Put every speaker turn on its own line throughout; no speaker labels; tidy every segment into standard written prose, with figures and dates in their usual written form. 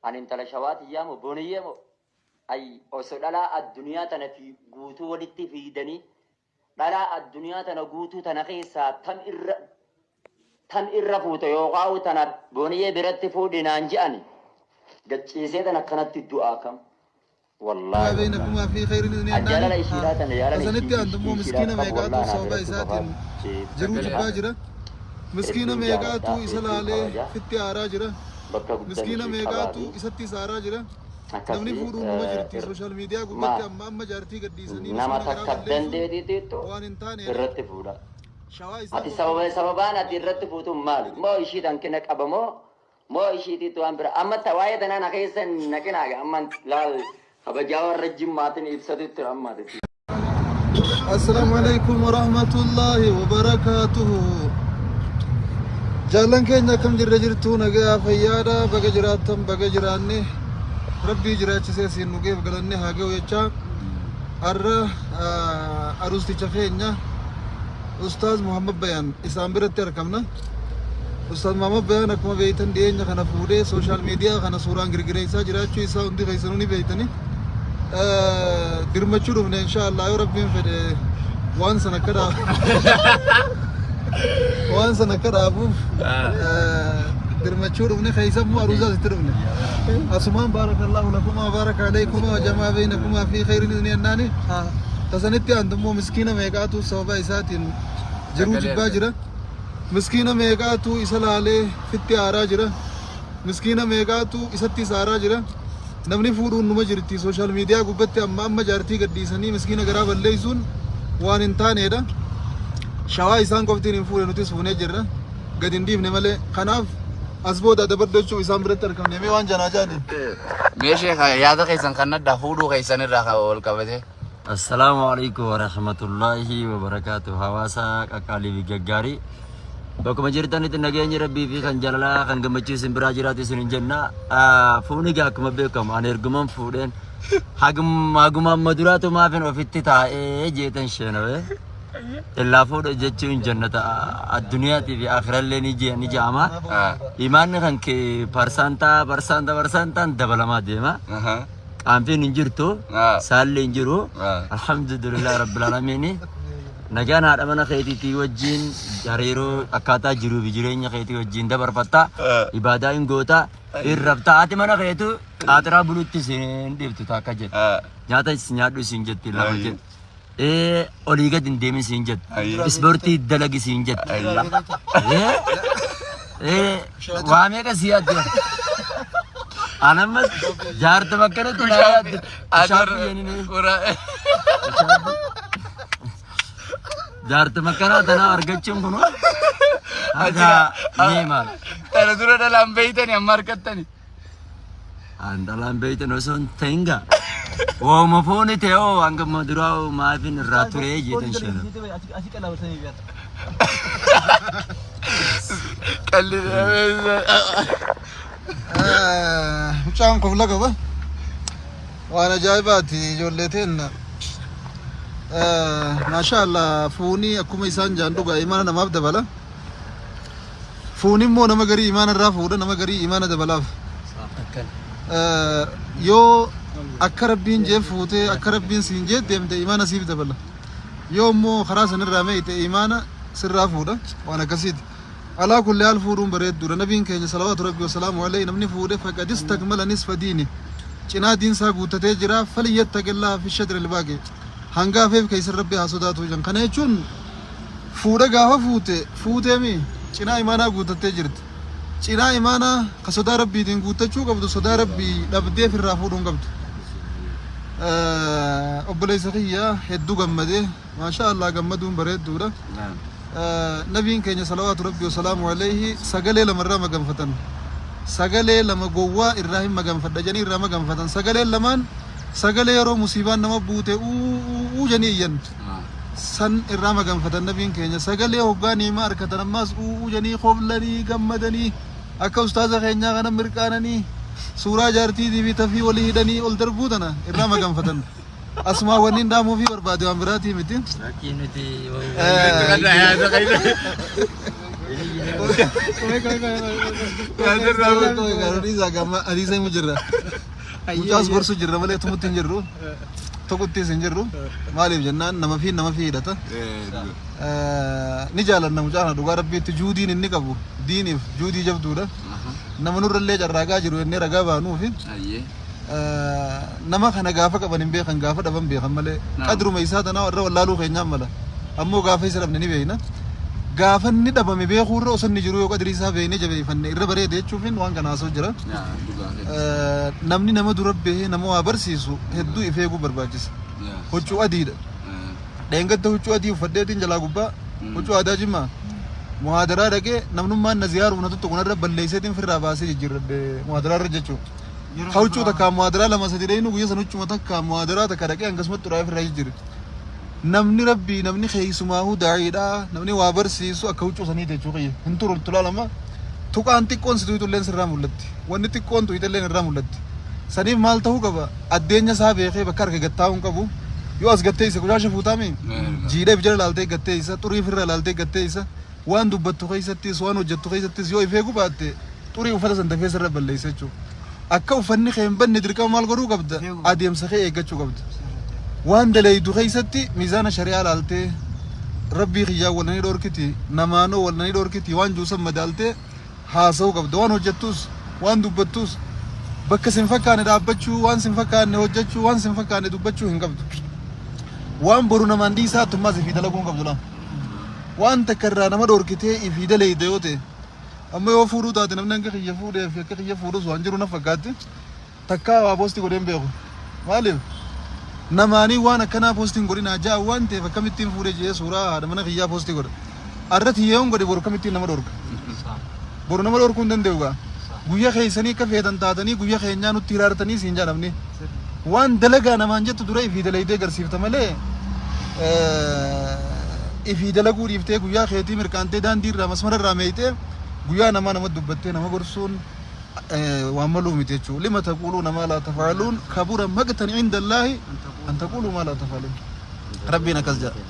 Ani intala shawaa tiyyaa moo booniyyee moo ay osoo dhalaa addunyaa tana fi guutuu walitti fiidanii dhalaa addunyaa tana guutuu tana keessaa tam irra tam irra fuute yookaan tana booniyyee biratti fuudhi naan je'ani gacciisee tana akkanatti du'aa kam wallaahi
بينكما
wallaahi
في خير
an jaalala ishiidhaa tana jaalala
Asanitti aantummoo
ishiidhaa
miskiina
qabu
meeqaatu
wallaahi anaa
sababa
biratti
isaatiin
qofaaf
jiruu jibbaa jira. Miskiina
hedduun
meeqaatu
jaaladha
isa
hedduun
laalee
kabaja
fitti aaraa jira.
bakka guddan
Miskiina
ishii
meeqaatu
qabaafi
isatti saaraa jira. Namni
akkasii
fuudhuun numa jirti. Sooshaal miidiyaa gubbatti amma amma jaartii gadhiisanii
nama
miskiina garaa
takka
balleessuun
dandeetiitu
waan hin taaneedha.
irratti fuudha.
Shawaa isaa
Ati sababa sababaan ati irratti fuutuun maali? Moo ishii hanqina qaba moo moo ishiitiitu waan bira amma waa'ee tanaa na keessa hin naqinaa amma laal kabajaa warra jimmaatiin ibsatu itti amma ati.
Assalaamu alaikum warahmatullaahi wabarakaatuhu. Jaallan keenya akkam jirra jirtu nagaa fayyaadha baga jiraattan baga jiraanne rabbii jiraachisee siin nu geef galanne haa ga'u jechaa har'a aruusticha keenya Ustaaz Muhammad Bayaan isaan biratti argamna. Ustaaz Muhammad Bayaan akkuma beektan dhiyeenya kana fuudhee sooshaal miidiyaa kana suuraan girgireessaa jiraachuu isaa hundi keessanuu ni beektani. Dirmachuu dhufne insha Allah yoo rabbiin fedhe waan sana akka dhaabu waan sana akka dhaabuuf dirmachuu dhufne keessa immoo aruuzaas itti dhufne. Asumaan baarakallahu lakumaa baaraka alaykumaa wa jamaa beeynakumaa fi khayrin ni jennaani. Tasanitti aantu immoo miskiina meeqaatu sababa isaatiin jiruu jibbaa jira. Miskiina meeqaatu isa laalee fitti aaraa jira. Miskiina meeqaatu isatti saaraa jira. Namni fuudhuun numa jirti. Sooshaal miidiyaa gubbatti amma amma jaartii gadhiisanii miskiina garaa balleessuun waan hin taaneedha. Shawaa isaan qoftiin hin fuune nutis fuunee jirra. Gad hin dhiifne malee. Kanaaf as booda adabadhu jechuuf isaan biratti argamne. Mee waan janaa jaani.
Mee sheekha yaada keessan kan addaa fuudhuu keessan irraa kan wal qabate.
Assalaamu alaikum warahmatullaahi wabarakaatu. Hawaasa qaqqaalii fi gaggaarii. Bakkuma jirtanitti nageenyi rabbii fi kan jaalalaa kan gammachuu isin biraa jiraatu isin hin jenna. Fuuni egaa akkuma beekamu ani erguman fuudheen haguma amma duraatu maafin ofitti taa'ee jeetan sheenawee. Illaa fuudha jechuun jannata addunyaatii fi akirallee ni ni ja'ama. Imaanni kan kee parsaantaa parsaantaa parsaantaan dabalamaa deema. Qaanfiin hin jirtu, saalli hin jiru. Alhamdulillah rabbil alamin. Nagaan haadha mana keetiitii wajjin hariiroo akkaataa jiruu fi jireenya keetii wajjin dabarfatta. Ibaadaa hin goota. Hin rabta. Haati mana keetu qaaxiraa bulutti sin dhiiftu takka jedhe. Nyaata nyaadhu siin jetti lama jedhe. Olii gad hin deemin siin jette. Ispoortii dalagi siin jette. Waa meeqa si yaadde? Anammas jaartuma akkanatti naa yaadde. Shaafii jenini. Jaartuma akkanaa tanaa argachuun kun haga mee maal?
Tana dura dhalaan beeytani amma harkattani.
An dhalaan beeytan osoo hin ta'in gaa. Wooma fooni ta'e hoo hanga amma duraa hoo maafin irraa turee jeetan sheena.
Qalli
Mucaan kofla qaba. Waan ajaa'ibaati ijoollee teenna. Maashaa Allah fuunii akkuma isaan jaan dhugaa imaana namaaf dabala. Fuuni immoo nama garii imaana irraa fuudha nama garii imaana dabalaaf. Yoo akka rabbiin jee fuutee akka rabbiin siin jee deemte imaana siif dabala. Yoo immoo karaa sanirraa meeyte imaana sirraa fuudha waan akkasiiti. Alaa kulli haal fuudhuun bareedduudha. Nabiin keenya salawaatu rabbi wasalaamu alayhi namni fuudhe faqad istakmala nisfa diini. Cinaa diinsaa guuttatee jira falyattaqillaha fi shadril baaqi. Hanga hafeef keessan rabbi haa sodaatu jedhan. Kana jechuun Fuudha gaafa fuute fuuteemi cinaa imaanaa guuttattee jirti. Cinaa imaanaa ka sodaa Rabbiitiin guuttachuu qabdu sodaa Rabbii dhabdee firraa fuudhuu hin qabdu. Obboleessa kiyya hedduu gammade. Maashaa Allah gammaduun bareedduudha. Nabiin keenya salawaatu Rabbii wasalaamu alayhi sagalee lama irraa maganfatan. Sagalee lama gowwaa irraa hin maganfadha jedhanii irraa maganfatan. Sagaleen lamaan sagalee yeroo musiibaan nama buute uu uu jedhanii iyyan. San irraa maganfatan nabiin keenya sagalee hoggaa ni'imaa arkatan ammaas u'uu janii koflanii gammadanii akka ustaaza keenyaa kana mirqaananii suuraa jaartiitii fi tafii walii hidhanii ol darbuu tana irraa maganfatan. Asumaa wanni dhaamuufii barbaade waan biraatii miti.
Lakkii nuti.
Hadiisa himu jirra. Mucaas gorsu jirra malee tumutti hin jirru. Tokkottis hin jirru. Maaliif jennaan nama fi nama fi hidhata. Ni jaalanna mucaa kana dhugaa rabbiitti juudiin inni qabu diiniif juudii jabduudha. Nama nurrallee carraaqaa jiru jennee ragaa baanuufi. Nama kana gaafa qaban hin beekan gaafa dhaban beekan malee qadruma isaa tanaa irra wallaaluu keenyaan mala. Ammoo gaafa isa dhabne ni beekna. Gaafa inni dhabame beekuu irra osoo inni jiru yoo qadrii isaa beeknee jabeeffanne irra bareeda jechuufin waan kana haasa'u jira. Namni nama dura bahee nama waa barsiisu hedduu if eeguu barbaachisa. Huccuu adiidha. Dheengadda huccuu adii uffadheetiin jalaa gubbaa huccuu aadaa jimmaa muhaadaraa dhaqee namnummaan na ziyaaruuf na tuttuqu narra balleesseetiin firraa baasee jijjiirradhe muhaadaraa irra jechuudha. Ka huccuu takkaa muhaadaraa lama sadi dhaynu guyya san huccuma takkaa muhaadaraa takka dhaqee hangasumatti xuraa'ee firraa jijjiirre. Namni rabbii namni keessumaahuu daa'iidha namni waa barsiisu akka huccuu saniiti jechuu kiyya hin turu tulaalama tuqaan xiqqoon si tuyxulleen sirraa mul'atti wanni xiqqoon tuyxelleen irraa mul'atti saniif maal ta'uu qaba addeenya isaa beekee bakka arge gad taa'uu hin qabu yoo as gattee isa qushaasha fuutaami jiidha if jala laaltee gattee isa xurii ifirra laaltee gattee isa waan dubbattu keessattis waan hojjettu keessattis yoo if eeguu baatte xurii uffata san dafee sirra balleessa jechuudha. Akka uffanni kee hin banne dirqama maal godhuu qabda? Adeemsa kee eeggachuu qabda. Waan daleeydu keessatti miizaana shari'aa laaltee rabbii kiyyaan wal nani dhorkiti namaanoo wal nani dhorkiti waan jiru san madaaltee haasa'uu qabda. Waan hojjettus waan dubbattus bakka sin fakkaanne dhaabbachuu waan sin fakkaanne hojjechuu waan sin fakkaanne dubbachuu hin qabdu. Waan boru namaan dhiisaa attummaas ifii dalaguu hin qabdu laa. Waan takka irraa nama dhorkitee ifii daleeyda yoo ta'e Amma yoo fuudhuu taate namni hanga kiyya fuudhee fi akka kiyya fuudhus waan jiru na fakkaatti. Takkaa waa poosti godhee hin beeku. Maaliif? Namaanii waan akkanaa poosti hin godhinaa ja'a waan ta'eef akkamittiin fuudhee jedhee suuraa haadha mana kiyyaa poosti godha. Arra tiyyeeyoon godhe boru akkamittiin nama dhorka? Boru nama dhorkuu hin danda'u gaa. Guyya keessanii akka feetan taatanii guyya keenyaa nutti hiraartanii siin ja'a namni. Waan dalagaa namaan jettu dura ifii dalaydee garsiifta malee ifii dalaguu dhiiftee guyyaa keetii mirqaantee daandii irraa masmara irraa meeyxee guyyaa namaa nama dubbattee nama gorsuun waan maluu miti jechuudha. Lima taquuluuna maa laa tafa'aluun kabura maqtan inda Allaahi an taquuluu maa laa tafa'aluun. Rabbiin akkas jedha.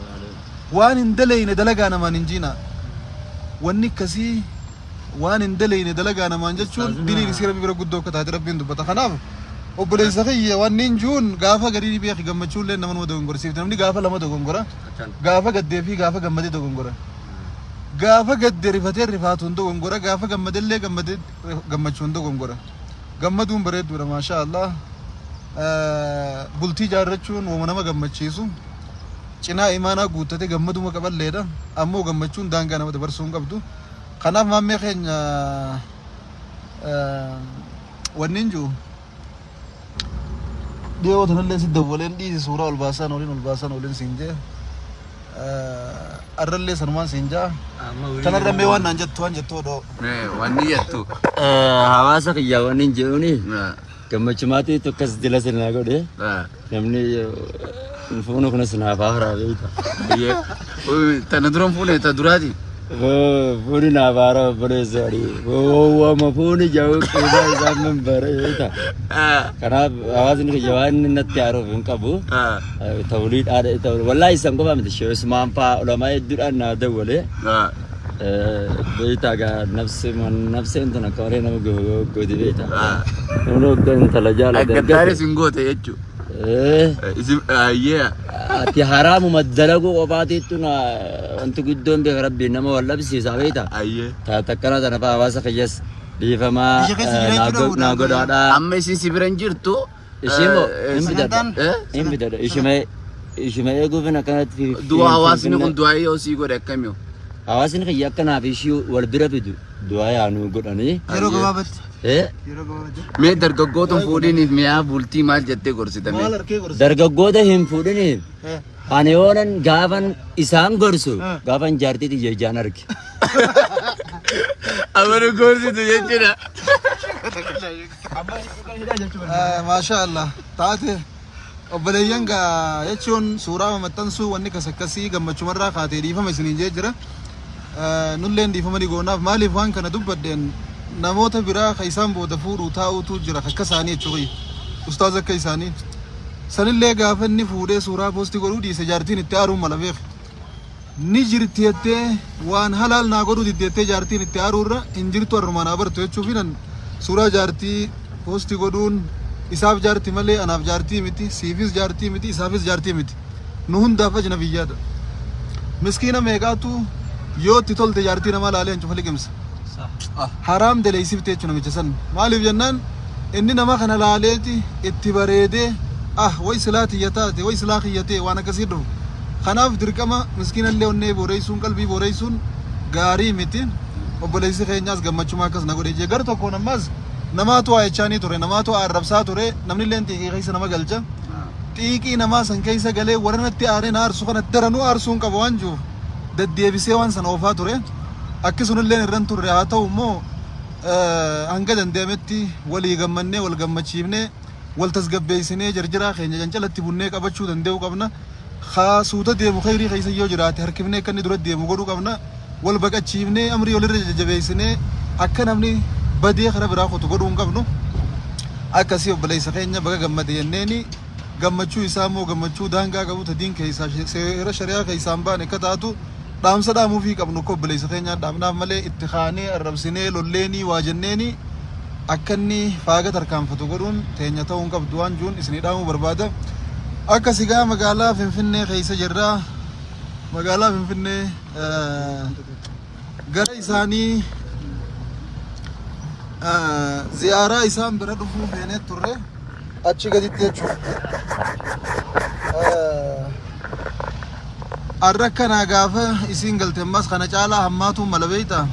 Waan hin daleyne dalagaa namaan hin jiinaa. Wanni akkasii Waan hin daleyne dalagaa namaan jechuun diliin isii Rabbi bira guddoo akka taate Rabbiin dubbata. Kanaaf obboleessa kiyya wanni hin juun gaafa garii beeki gammachuullee nama nama dogongorsiifti. Namni gaafa lama dogongora. Gaafa gaddee fi gaafa gammadee dogongora. Gaafa gadde rifatee rifaatuun dogongora. Gaafa gammadellee gammadee gammachuun dogongora. Gammaduun bareedduudha maashaa Allah. Bultii jaarrachuun wama nama gammachiisu. Cinaa imaanaa guuttate gammaduma qaballeedha. Ammoo gammachuun daangaa nama dabarsuu hin qabdu. Kanaaf maammee keenya wanni hin jiru. Dhiyoo tanallee si dawwaleen dhiisi suuraa ol baasaan oliin ol baasaan oliin siin jee. Arrallee sanumaan siin jaa. Tanarra mee waan naan jettu waan jettu odoo.
Mee wanni jettu.
Hawaasa kiyyaa wanni hin jedhuuni gammachumaati tokkas dila sinaa godhe. Namni fuunu kunis naaf haaraa beekta.
Tana dura hin fuune ta duraati.
Fuuni naaf haaraa obboleessa horii. Wama fuuni jedhu qiisaa isaa min bare beekta. Kanaaf hawaasni kiyya waan inni natti haaruuf hin qabu. Tawlii dhaadha tawlii. Wallaahi isan qofa miti shee Usmaan fa'aa ulamaa hedduudhaan naa dawwalee. Beektaa gaa nafsi nafseen tun akka malee nama gooti beekta. Namni waggaa intala jaalate
Akka taane sin goote jechuudha. Isin ayyee.
Ati haraamuma dalaguu qofaatiittu na wanti guddoon beeka rabbiin nama wal dhabsiisa beekta.
Ayyee.
Takkana tana fa'aa hawaasa kiyyas dhiifamaa
Biyya keessa jiraachuu
naa
dhabuudhaan
godhaadhaa.
Amma isin si bira hin jirtu.
Ishii moo hin bitadha.
Eh?
Hin bitadha. Ishuma ishuma eeguufin akkanatti
Du'a hawaasni kun du'aa yoo sii godhe akkami?
Hawaasni kiyya akkanaaf ishii wal bira fidu du'aa yaa nuu godhanii.
Yeroo gabaabatti.
Eh?
Yeroo gabaabatti.
Mee dargaggoota hin fuudhiniif mi'aa bultii maal jettee gorsita mee?
Maal harkee gorsa?
Dargaggoota hin fuudhiniif
Eh.
ani yoonan gaafan isaan gorsu
Eh.
gaafan jaartii tiyya ijaan arge.
Amanu gorsitu jechuudha.
Maashaa Allah taate obboleeyyan gaa jechuun suuraa maxxansuu wanni kas akkasii gammachumarraa kaatee dhiifama isiniin jee jira. Nulleen dhiifama ni goonaaf maaliif waan kana dubbadheen namoota biraa ka isaan booda fuudhuu taa'uutu jira akka isaanii jechuudha. Ustaaz akka isaanii. Sanillee gaafa inni fuudhee suuraa poosti godhuu dhiise jaartiin itti aaruun mala beeki. Ni jirti jettee waan halaal naa godhuu didde jettee jaartiin itti aaruu irra hin jirtu har'umaa naa bartu jechuufinan suuraa jaartii poosti godhuun isaaf jaarti malee anaaf jaartii miti siifis jaartii miti isaafis jaartii miti nu hundaaf ajnabiyyaadha. Miskiina meeqaatu yoo itti tolte jaartii namaa laalee hancufa liqimsa. Haraam daleeysifte jechu namicha san. Maaliif jennaan inni nama kana laaleeti itti bareedee ah way silaa tiyya taate way silaa kiyya ta'e waan akkasii dhufu. Kanaaf dirqama miskiinallee onnee booreysuun qalbii booreysuun gaarii miti. Obboleessi keenyaas gammachuma akkas na godhe jee gar tokkoon ammaas namaatu waa jechaanii ture namaatu arrabsaa ture namnilleen xiiqii keessa nama galcha. Xiiqii namaa san keessa galee warra natti aaree na aarsu kana daranuu aarsuu hin qabu waan jiruuf deddeebisee waan sana oofaa ture. Akki sunilleen irra hin turre haa ta'u immoo hanga danda'ametti walii gammannee wal gammachiifnee wal tasgabbeessinee jarjaraa keenya cancalatti bunnee qabachuu danda'uu qabna. Haa suuta deemu kheyrii keessa yoo jiraate harkifnee akka inni dura deemu godhuu qabna. Wal baqachiifnee amrii walirra jajjabeessinee akka namni badee karaa biraa kutu godhuu hin qabnu. Akkasii obboleessa keenya baga gammade jenneeni gammachuu isaa immoo gammachuu daangaa qabu ta diin keessaa seera shari'aa keessaa hin baane akka taatu dhaamsa dhaamuufii qabnu akka obboleessa keenyaa dhaamnaaf malee itti kaanee arrabsinee lolleenii waa jenneeni akka inni faaga tarkaanfatu godhuun teenya ta'uu hin qabdu waan juun isinii dhaamuu barbaada. Akka sigaa magaalaa Finfinnee keessa jirra. Magaalaa Finfinnee gara isaanii ziyaaraa isaan bira dhufuu feenee turre achi gaditti jechuudha. Arra akkanaa gaafa isiin galte ammas kana caalaa hammaatuun mala beektaa?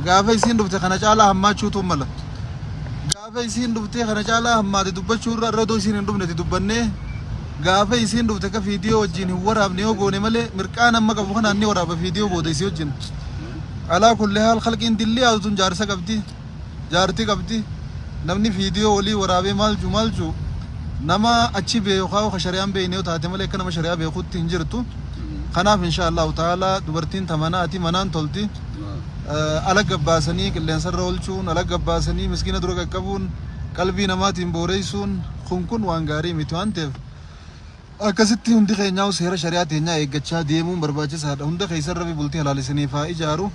Gaafa isiin dhufte kana caalaa hammaachuutu mala. Gaafa isiin dhuftee kana caalaa hammaate dubbachuu irra irra otoo isiin hin dhufneti dubbannee gaafa isiin dhufte akka fiidiyoo wajjin hin waraabne yoo goone malee mirqaan amma qabu kanaan ni waraaba fiidiyoo booda isii wajjin. Alaa kulli haal khalqiin dillii haatu tun jaarsa qabdi. Jaartii qabdi. Namni fiidiyoo walii waraabee maal ju maal ju nama achi beeku kaa ka shari'aan beekne yoo taate malee akka nama shari'aa beekutti hin jirtu. Kanaaf insha Allahu ta'ala dubartiin ta manaati manaan tolti. Ala gabbaasanii qilleensarra oolchuun ala gabbaasanii miskiina dura qaqqabuun qalbii namaatiin booreessuun kun kun waan gaarii miti waan ta'eef akkasitti hundi keenyaa seera shari'aa teenyaa eeggachaa deemuun barbaachisaadha. Hunda keessan Rabbi bultii halaal isiniif haa ijaaru.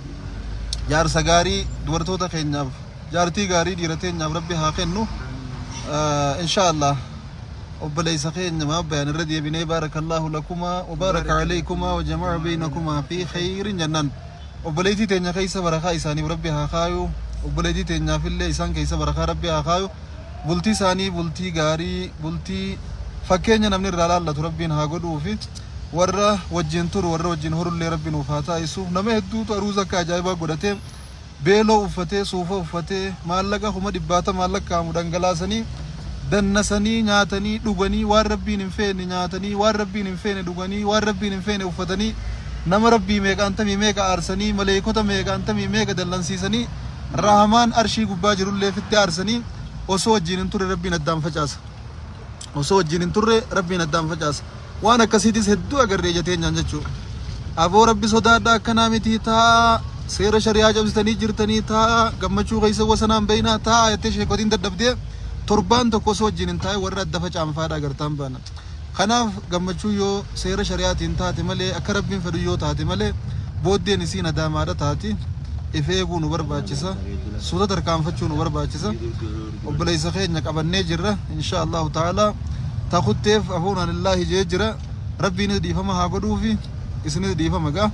Jaarsa gaarii dubartoota keenyaaf jaartii gaarii dhiira teenyaaf Rabbi haa kennu. Insha Allah obboleessa keenya maaf bayan irra deebinee baarakallaahu lakumaa wa baaraka alaykumaa wa jama'a baynakumaa fi khayrin jennaan. Obboleettii teenya keessa barakaa isaaniif Rabbi haa kaayu. Obboleettii teenyaafillee isaan keessa barakaa Rabbi haa kaayu. Bultii isaanii bultii gaarii, bultii fakkeenya namni irraa laallatu Rabbiin haa godhuufi. Warra wajjin turu, warra wajjin horullee Rabbi nuuf haa taasisu. Nama hedduutu aruuza akka ajaa'ibaa godhatee beeloo uffatee, suufa uffatee, maallaqa kuma dhibbaatamaan lakkaa'amu dhangalaasanii, dannasanii, nyaatanii, dhuganii, waan Rabbiin hin feene nyaatanii, waan Rabbiin hin feene dhuganii, waan Rabbiin hin feene uffatanii, nama Rabbii meeqaantamii meeqa aarsanii, maleeykota meeqaantamii meeqa dallansiisanii, Rahmaan arshii gubbaa jirullee fitti aarsanii, osoo wajjiin hin turre Rabbiin addaan facaasa. Osoo wajjiin hin turre Rabbiin addaan facaasa. Waan akkasiitis hedduu agarre ija teenyaan jechuudha. Aboo Rabbi sodaadhaa akkanaa mitii taa'aa seera shari'aa cabsitanii jirtanii taa'aa gammachuu keessa wasanaan beeynaa taa'aa jettee sheekotiin dadhabdee torbaan tokko osoo wajjin hin taa'in warra adda faca'an agartaan baana. Kanaaf gammachuu yoo seera shari'aatiin taate malee akka Rabbiin fedhu yoo taate malee booddeen isii nadaamaadha taati. If eeguu nu barbaachisa. Suuta tarkaanfachuu nu barbaachisa. Obboleessa keenya qabannee jirra. Insha Allahu ta'ala takutteef afuun anillaahi jee jira. Rabbiinis dhiifama haa godhuufi isinis dhiifama gaa.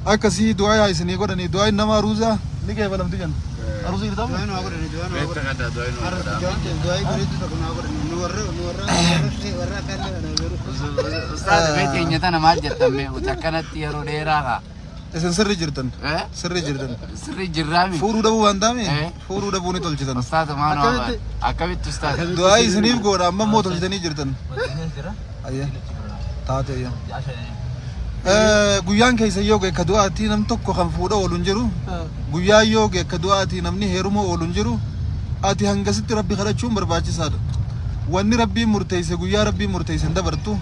Akkasii du'aa isinii godhanii du'aan nama aruuzaa ni qeebalamti jenna. Aruuzii jirtamu?
Du'aa nu haa godhani, du'aa nu haa godhani. Du'aa bareedduu tokko nu haa godhani. Nu warra nu warra warra warra akka illee kana garuu.
Ustaaz mee teenya tana maal jettan mee uti akkanatti yeroo dheeraa kaa.
Isin sirri jirtan.
Eh?
Sirri jirtan.
Sirri jirraami.
Fuudhuu dhabuu waan taame
Eh.
fuudhuu dhabuu ni tolchitan.
Ustaaz maal
Akkamitti?
akkamitti ustaaz?
Du'aa isiniif godha amma immoo tolchitanii jirtan. Ayya. Taate ayya. Guyyaan keessa yoo ga'e akka du'aatti nam tokko kan fuudha oolu hin jiru. Guyyaan yoo ga'e akka du'aatti namni heeruma oolu hin jiru. Ati hangasitti Rabbi kadhachuun barbaachisaadha. Wanni Rabbiin murteesse guyyaa Rabbiin murteesse hin dabartu.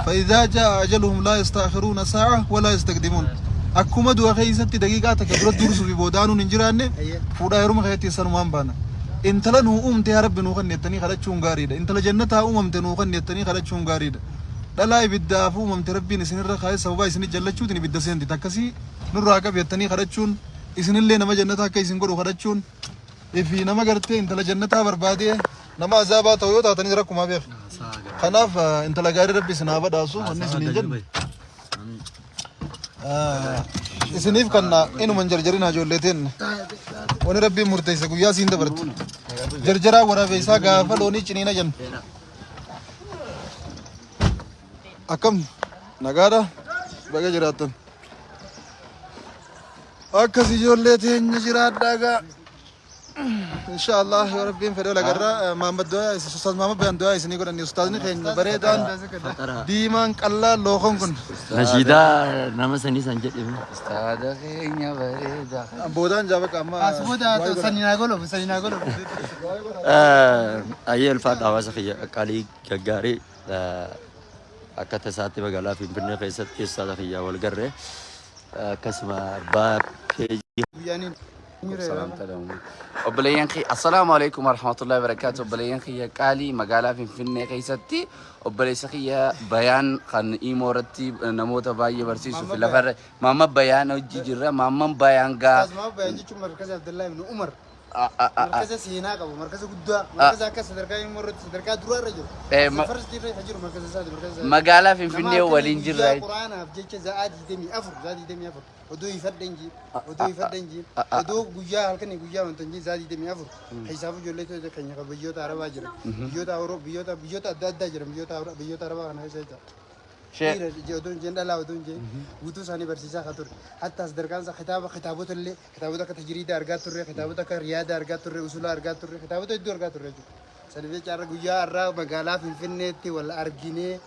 فإذا جاء أجلهم لا يستأخرون ساعة ولا يستقدمون. Akkuma du'a keessatti daqiiqaa takka dura dursuu fi boodaanuun hin jiraanne fuudhaa heeruma keessatti sanumaan baana. Intala nuu uumte yaa Rabbi nuu kenni jettanii kadhachuun gaariidha. Intala jannataa uumamte nuu kenni jettanii kadhachuun gaariidha. Dhalaa ibiddaaf uumamte Rabbiin isinirra kaa'ee sababaa isinii jallachuutiin ibidda seenti. Takkasii nurraa qabi jettanii kadhachuun, isinillee nama jannataa akka isin godhu kadhachuun, ifi nama gartee intala jannataa barbaadee nama azaabaa ta'u yoo taatanis rakkumaa beeka. Kanaaf intala gaarii Rabbi isin haa badhaasu wanni isiniin jennu. Isiniif kan inuma hin jarjarinaa ijoollee teenna. Wani Rabbiin murteesse guyyaa siin dabarti. Jarjaraa waraabeessaa gaafa loonii ciniina jenna. Akkam nagaadha baga jiraattan. Akkas ijoollee teenya jiraadhaa gaa. Inshallah yoo Rabbiin fedhe wal agarra. Mahammad du'aa Ustaaz Mahammad Bayaan du'aa isinii godhanni ustaazni keenya bareedaan diimaan qallaan lookoon kun.
Nashiidaa nama sanii san jedhe.
Ustaada keenya bareedaa.
Boodaan jaa bakka amma.
As booda sanii naa golof sanii naa golof.
Ayyee ulfaadha hawaasa kiyya qaqqaalii gaggaarii akka tasaatti magaalaa Finfinnee keessatti ustaaza kiyyaa wal garre akkasuma abbaa peejii
Guyyaaniin.
Obboleeyyan kiyya assalaamu alaikum warahmatullahi wabarakatuh. Obboleeyyan kiyya qaalii magaalaa Finfinnee keessatti obboleessa kiyya Bayaan kan imoo irratti namoota baay'ee barsiisuuf lafarra Maamma Bayaan hojii jirra. Maamman Bayaan gaa
Ustaaz Mahammad Bayaan jechuun markaza Abdallaa ibn Umar. Markaza seenaa qabu, markaza guddaa, markaza akka sadarkaa immoo irratti sadarkaa duraa irra jiru. First irra kan jiru markaza isaati, markaza isaati.
Magaalaa Finfinnee waliin jirra.
Guyyaa Quraanaaf jecha za'aa 24, za'aa 24 odoo ifadha hin jiin, odoo ifadha hin jiin, odoo guyyaa halkanii guyyaa wanta hin jiin za'aa 24 keessaaf ijoollee keenya kan biyyoota Arabaa jiran, biyyoota Awuroo, biyyoota biyyoota adda addaa jiran, biyyoota biyyoota Arabaa kana keessa jecha. Dhiira ije odoo hin jeen dhalaa odoo hin jeen guutuu isaanii barsiisaa kan ture. Hatta sadarkaan isaa kitaaba kitaabota illee kitaabota akka tajiriidaa argaa turre, kitaabota akka riyaadaa argaa turre, usulaa argaa turre, kitaabota hedduu argaa turre jechuudha. Saniif jecha har'a guyyaa har'aa magaalaa Finfinneetti wal arginee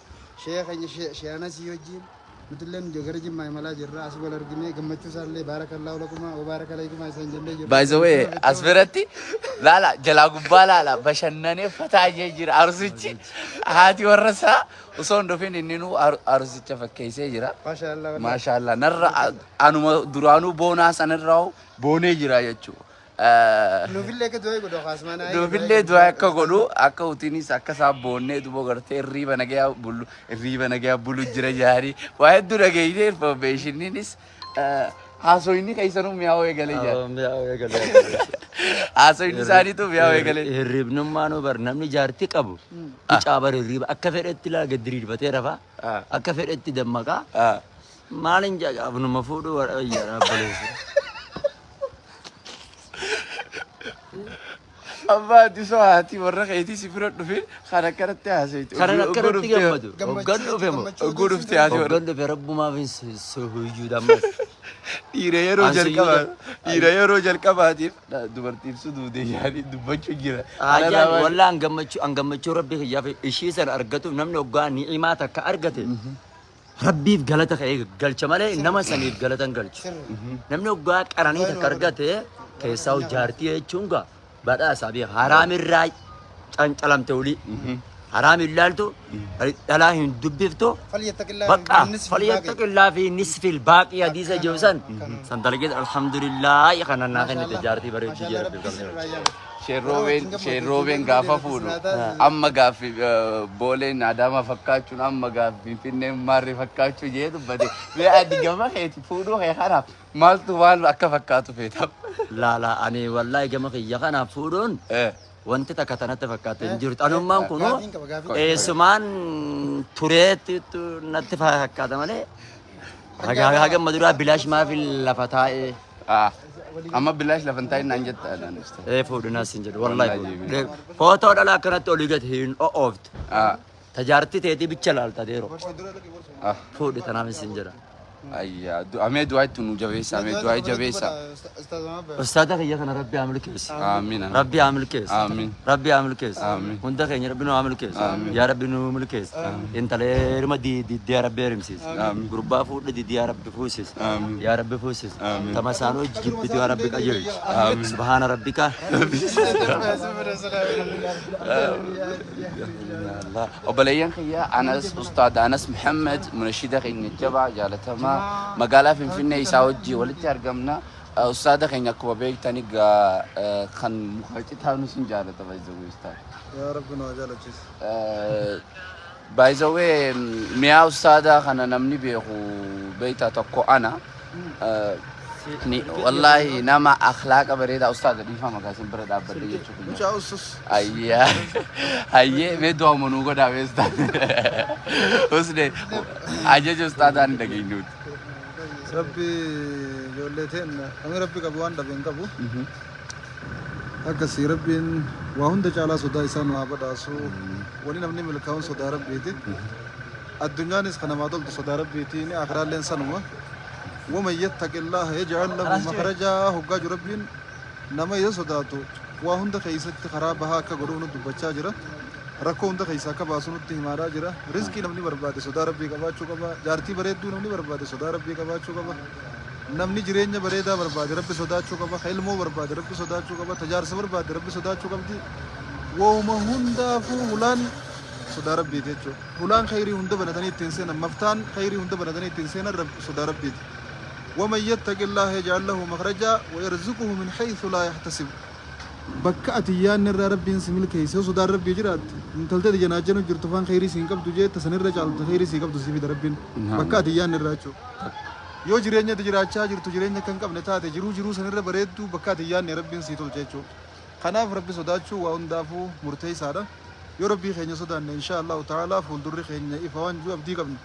sheekha keenya Shee Anasii wajjin nutillee nu gara Jimmaa imalaa jirra. As wal arginee gammachuu isaallee baarakallaahu lakumaa wa baaraka alaykumaa isaan jennee jirra.
By the way, as biratti laala jalaa gubbaa laala bashannanee fataa jee jira arsichi haati warra isaa Osoo hin dhufin inninuu arusicha fakkeessee jira.
Maashaallah wallahi.
Maashaallah narra anuma duraanuu boonaa sanirraa boonee jira jechuudha.
Nuufillee akka du'aa godhu haasmaan
Nuufillee du'aa akka godhu akka utiinis akka isaa boonnee duboo gartee irriiba nagayaa bulu irriiba nagayaa bulu jira jaarii waa hedduu dhageeyne informationiinis Haasoyni keessanuu mi'aawuu eegalee jira.
Mi'aawuu eegalee.
Haasoyni isaaniitu mi'aawuu eegalee.
Hirribnummaa nu bar namni jaartii qabu bicaa bar hirriba akka fedhetti laa gad diriirfatee rafa akka fedhetti dammaqaa maalin jaqaafnuma fuudhuu wayyaa dhaabboleessa.
Abbaa ati osoo haati warra keetii si bira dhufin kan akkanatti haasaytu.
Kanan akkanatti gammadu. Hoggan dhufe moo?
Ogguu dhufte haati warra.
Hoggan dhufe rabbumaaf hin suhuyyuu dammas.
Dhiira yeroo
An
jalqabaa
suyyuudha.
dhiira yeroo jalqabaatiif dubartiif suduude yaanii dubbachuu jira.
Ajaan wallah an gammachuu an gammachuu rabbi kiyyaaf ishii sana argatuuf namni hoggaa ni'imaa takka argate rabbiif galata ka'ee galcha malee nama saniif galata hin galchu. Namni hoggaa qananii takka argate keessaa jaartii jechuun gaa badhaasaa beeka. Haraamirraa cancalamte olii. Haraam hin laaltu, dhalaa hin dubbiftu. Bakka falyattaqillaa fi nisfil baaqii hadiisa jiru san san dalagee alhamdulillah kana naa kennite jaartii bareedduu jee rabbi galata.
Sheerroobeen sheerroobeen gaafa fuudhu amma gaaffi booleen Adaamaa fakkaachuun amma gaaffi Finfinneen maarree fakkaachuu jee dubbate. Mee ati gama keeti fuudhuu kee kanaaf maaltu maal akka fakkaatu feeta?
Laala ani wallahi gama kiyya kanaaf fuudhuun wanti takka tanatti fakkaate hin jirtu. Anummaan kunuu
Gaafiin qaba, gaafiin qaba.
eessumaan tureetti natti fakkaata malee haga amma duraa bilaash maaf lafa taa'ee
Ah, Amma bilaash lafa hin taa'in naan jetta naan ibsa.
ee fuudhinaas hin jedhu wallahi
Wallaahi
fuudhu. Footoo dhala akkanatti olii gadi hin o'ooftu.
Ah,
Tajaartii teetii bicha laalta deeroo.
ah,
Fuudhi tanaaf hin jedha.
Ayyaa, amee du'aa itti nu jabeessa, amee du'aa jabeessa.
Ustaada kiyya kana Rabbi haa milkeessu.
Amiin. amiin.
Rabbi haa milkeessu.
Amiin.
Rabbi haa milkeessu.
Amiin.
Hunda keenya Rabbi nu haa milkeessu. Yaa Rabbi nu milkeessu. Intala heeruma diddee yaa Rabbi heerumsiisi.
Amiin.
Gurbaa fuudhe diddee yaa Rabbi fuusis.
Amiin.
Yaa Rabbi fuusis.
Amiin.
Tama isaanuu jibbitu yaa Rabbi qajeelchi.
Amiin.
Subhaana rabbika.
Allah. Obboleeyyan kiyya Anas Ustaad Anas Muhammad munashida keenya jabaa jaalatamaa magaalaa Finfinnee isaa wajjin walitti argamna. Ustaada keenya akkuma beektan egaa kan muka citaa nus hin jaalata by the way ustaad.
Yaa Rabbi nu haa jaalachiisu.
By the way, mi'aa ustaadaa kana namni beeku beektaa tokko ana. Ni wallaahi nama akhlaaqa bareedaa ustaada dhiifama kaasin bira dhaabbadhe jechuudha.
Mucaa usus.
Ayyaa hayyee mee du'a manuu godhaa mee ustaada. Usne ajaja ustaadaa hin dhageenyuuti.
Rabbi ijoollee teenna namni Rabbi qabu waan dhabe hin qabu. Akkasii Rabbiin waa hunda caalaa sodaa isaa nu haa badhaasu. Wani namni milkaa'uun sodaa Rabbiiti. Addunyaanis kan namaa toltu sodaa Rabbiitiin akiraalleen sanuma. ومن يتق الله يجعل له مخرجا hoggaa jiru Rabbiin nama isa sodaatu waa hunda keessatti karaa bahaa akka godhuuf nu dubbachaa jira. Rakkoo hunda keessaa akka baasu nutti himaadhaa jira. Rizqii namni barbaade sodaa Rabbii qabaachuu qaba. Jaartii bareedduu namni barbaade sodaa Rabbii qabaachuu qaba. Namni jireenya bareedaa barbaade Rabbi sodaachuu qaba. Ka ilmoo barbaade Rabbi sodaachuu qaba. Tajaarsa barbaade Rabbi sodaachuu qabdi. Wooma hundaafuu hulaan sodaa Rabbiiti jechuudha. Hulaan khayrii hunda banatanii ittiin seenan, maftaan khayrii hunda banatanii ittiin seenan sodaa Rabbiiti. ومن يتق الله يجعل له مخرجا ويرزقه من حيث لا يحتسب. Bakka ati yaadne irraa Rabbiin si milkeesse yoo sodaan Rabbii jiraatte intaltee ati janaajjanu jirtu faan khayrii siin qabdu jeetta sanirra caaltu khayrii sii qabdu sii fida Rabbiin bakka ati yaadne irraa jechuudha. Yoo jireenya ati jiraachaa jirtu jireenya akka hin qabne taate jiruu jiruu sanirra bareedduu bakka ati yaadne Rabbiin sii tolcha jechuudha. Kanaaf Rabbi sodaachuu waa hundaafuu murteessaadha. Yoo Rabbii keenya sodaanne insha Allahu ta'ala fuuldurri keenya ifa waan jiru abdii qabna.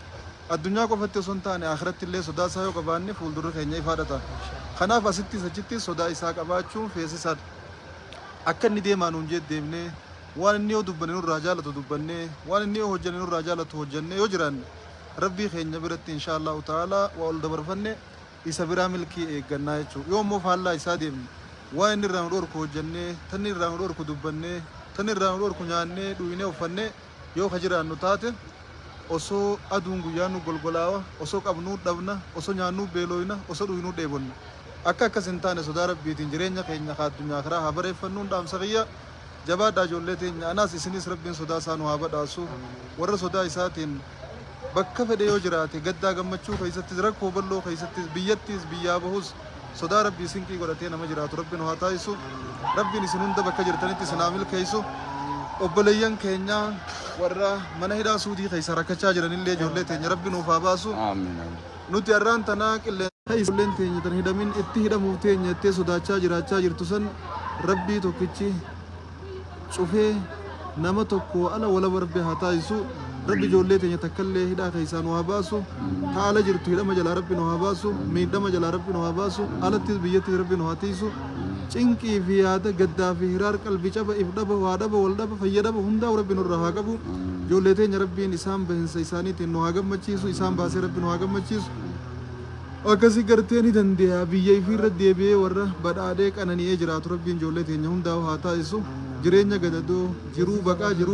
Addunyaa qofatti osoo hin taane akhiratti illee sodaa isaa yoo qabaanne fuuldurri keenya ifaadha ta'a. Kanaaf asittis achittis sodaa isaa qabaachuun feesisaadha. Akka inni deemaa nuun jee deemnee waan inni yoo dubbanne nurraa jaalatu dubbannee waan inni yoo hojjanne nurraa jaalatu hojjannee yoo jiraanne Rabbii keenya biratti insha Allahu ta'ala waa ol dabarfanne isa biraa milkii eeggannaa jechuudha. Yoo immoo faallaa isaa deemne waan inni irraa nu dhorku hojjannee tan inni irraa nu dhorku dubbannee tan inni irraa nu dhorku nyaannee dhuynee uffannee yoo ka jiraannu taate osoo aduun guyyaa nu golgolaawa, osoo qabnuu dhabna, osoo nyaannuu beelooyna, osoo dhuynuu dheebonna. Akka akkas hin taane sodaa Rabbiitiin jireenya keenya ka addunyaa akiraa haa bareeffannuun dhaamsa kiyya. Jabaadhaa ijoollee teenya anaas isinis Rabbiin sodaa isaa nu haa badhaasu. Warra sodaa isaatiin bakka fedhe yoo jiraate gaddaa gammachuu keessattis rakkoo bal'oo keessattis biyyattis biyyaa bahus sodaa Rabbii sinqii godhatee nama jiraatu Rabbi nu haa taasisu. Rabbiin isin hunda bakka jirtanitti isin haa milkeessu. Obboleeyyan keenya warra mana hidhaa Suudii keessa rakkachaa jiranillee ijoollee teenya Rabbi nuuf haa baasu.
Amiin.
Nuti har'aan tanaa qilleensa ijoolleen teenya tan hidhamin itti hidhamuuf teenya jettee sodaachaa jiraachaa jirtu san Rabbii tokkichi cufee nama tokko ala walaba Rabbi haa taasisu. Rabbi ijoollee teenya takkallee hidhaa keessaa nu haa baasu. Ta ala jirtu hidhama jalaa Rabbi nu haa baasu. Miidhama jalaa Rabbi nu haa baasu. Alattis biyyattis Rabbi nu haa tiisu. Cinqii fi yaada gaddaa fi hiraar qalbii caba if dhaba waa dhaba wal dhaba fayya dhaba hundaa Rabbi nurraa haa qabu. Ijoollee teenya Rabbiin isaan bahinsa isaaniitiin nu haa gammachiisu. Isaan baasee Rabbi nu haa gammachiisu. Akkasii gartee ni dandeeya biyya ifii irra deebi'ee warra badhaadhee qanani'ee jiraatu Rabbiin ijoollee teenya hundaa haa taasisu. Jireenya gadadoo jiruu baqaa jiruu.